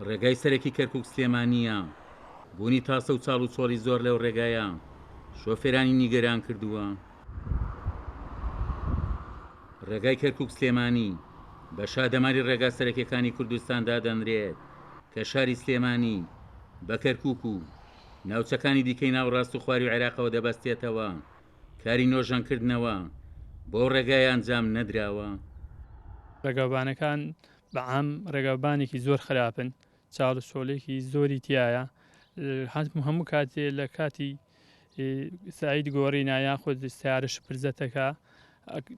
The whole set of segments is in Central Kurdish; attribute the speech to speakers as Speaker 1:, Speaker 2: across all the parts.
Speaker 1: ڕێگای سەرەکی کەرکوک سلێمانییە، بوونی تاسە و چاڵ و چۆڵی زۆر لەو ڕێگایە شۆفێرانی نیگەران کردووە. ڕێگای کەرکوک سلێمانی بە شادەماری ڕێگا سەرەکیەکانی کوردستان دادەنرێت کە شاری سلێمانی بە کەرکوک و ناوچەکانی دیکەی ناوەڕاست و خواروی عێراقەوە دەبەستێتەوە، کاری نۆژەنکردنەوە بۆ ڕێگایە ئەنجام نەدراوە.
Speaker 2: ڕێگاوبانەکان بە عام ڕێگاوبانێکی زۆر خراپن چاڵ و چۆڵێکی زۆری تایە هەموو کاتێ لە کاتی سعید گۆڕینا یاخود سیارە شپرزەتەکە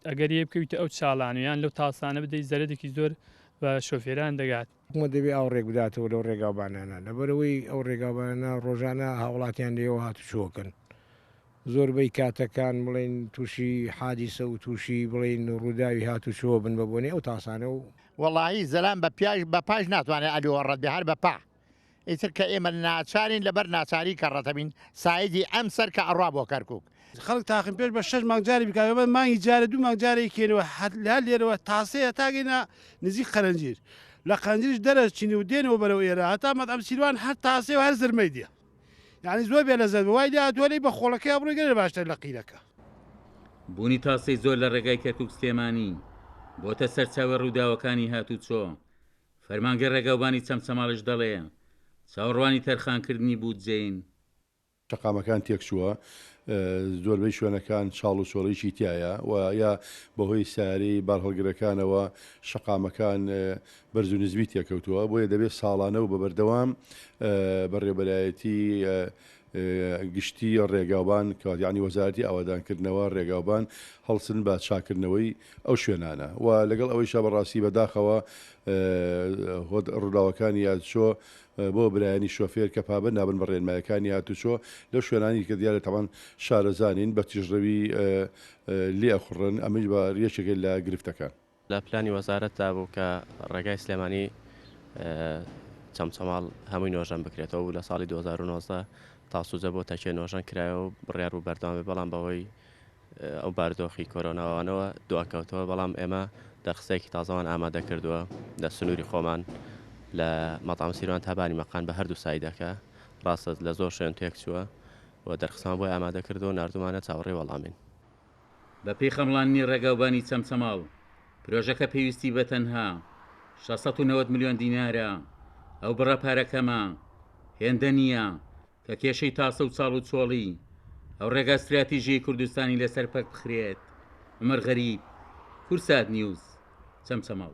Speaker 2: ئەگەر یە بکەویتە ئەو چاڵان یان لەو تاسانە بدەی زەرەدێکی زۆر بە شۆفێران دەگات.
Speaker 3: حکومەت دەبێ ئاوڕێک بداتەوە لەو ڕێگاوبانانە، لەبەرئەوەی ئەو ڕێگاوبانانە ڕۆژانە هاوڵاتیان لێیەوە هاتوچۆکەن، زۆربەی کاتەکان بڵێین تووشی حادیسە و تووشی بڵێین ڕووداوی هاتوچۆ بن بە بۆنەی ئەو تاسانە و.
Speaker 4: وەڵاهی زەلام بە پیاش بە پاش ناتوانێ ئەلوە ڕەت بێ هەر بە پا ئیتر کە ئێمە ناچارین لەبەر ناچاری کە ڕەتەبین سایدی ئەم سەر کە ئەڕوا بۆ کەرکوک.
Speaker 5: خەڵک تاقم پێش بە شەش مانگ جارێ بیکا ئێمە مانگی جارێ دوو مانگ جارێ کێنەوە هەر لە لێرەوە تاسەیە تا گەینە نزیک قەرەنجیر لە قەرەنجیریش دەرەچین و دێنەوە بەرەو ئێرە هەتا مەتعەم سیروان هەر تاسەیە و هەر زرمەی دێ یانی زۆر بێ لەزەت بوو وای لێ هاتووە لێی بە خۆڵەکەیا بڕۆی گەلێ باشترە لە قیرەکە.
Speaker 1: بوونی تاسەی زۆر لە ڕێگای کەرکوک سلێمانی بۆتە سەرچاوەی ڕووداوەکانی هاتووچۆ، فەرمانگەی ڕێگاوبانی چەمچەماڵیش دەڵێ، چاوەڕوانی تەرخانکردنی بودجەین.
Speaker 6: شەقامەکان تێکچووە، زۆربەی شوێنەکان چاڵ و چۆڵیی تیایە و یا بەهۆی سەیارەی بارهەڵگرەکانەوە شەقامەکان بەرز و نزمی تێکەوتووە، بۆیە دەبێت ساڵانە و بە بەردەوام بەڕێوەبەرایەتی گشتی ڕێگاوبان یانی وەزارەتی ئاوادانکردنەوە ڕێگاوبان هەڵسن بە چاککردنەوەی ئەو شوێنانە و لەگەڵ ئەوەیشا بەڕاستی بەداخەوە ڕووداوەکانی هاتوچۆ بۆ برایانی شۆفێر کە پابەند نابن بە ڕێنمایەکانی هاتوچۆ لەو شوێنانی کە دیارە تەبعەن شارەزا نین بە تیژڕەوی لێ ئەخوڕن ئەمەیش بە یەکێکە لە گرفتەکان.
Speaker 7: لە پلانی وەزارەتدا بوو کە ڕێگای سلێمانی چەمچەماڵ هەمووی نۆژەن بکرێتەوە و لە ساڵی 2019 تاسوجە بۆ تەکیە نۆژەن کرایەوە و بڕیار بوو بەردەوام بێت، بەڵام بەهۆی ئەو بارودۆخی کۆرۆناوانەوە دواکەوتەوە، بەڵام ئێمە دەرخستەیەکی تازەمان ئامادە کردووە لە سنووری خۆمان لە مەتعەم سیروان تا بانی مەقان بە هەردوو سایدەکە، ڕاستە لە زۆر شوێن تێکچووە و دەرخستەمان بۆی ئامادە کردووە و ناردوومانە چاوەڕێی وەڵامین.
Speaker 1: بەپێی خەمڵاندنی ڕێگاوبانی چەمچەماڵ، پرۆژەکە پێویستی بە تەنها 690 ملیۆن دینارە، ئەو بڕە پارە کەمە، هێندە نییە کە کێشەی تاسە و چاڵ و چۆڵی ئەو ڕێگا ستراتیژییەی کوردستانی لەسەر پەک بخرێت. عومەر غەریب، کوردسات نیوز، چەمچەماڵ.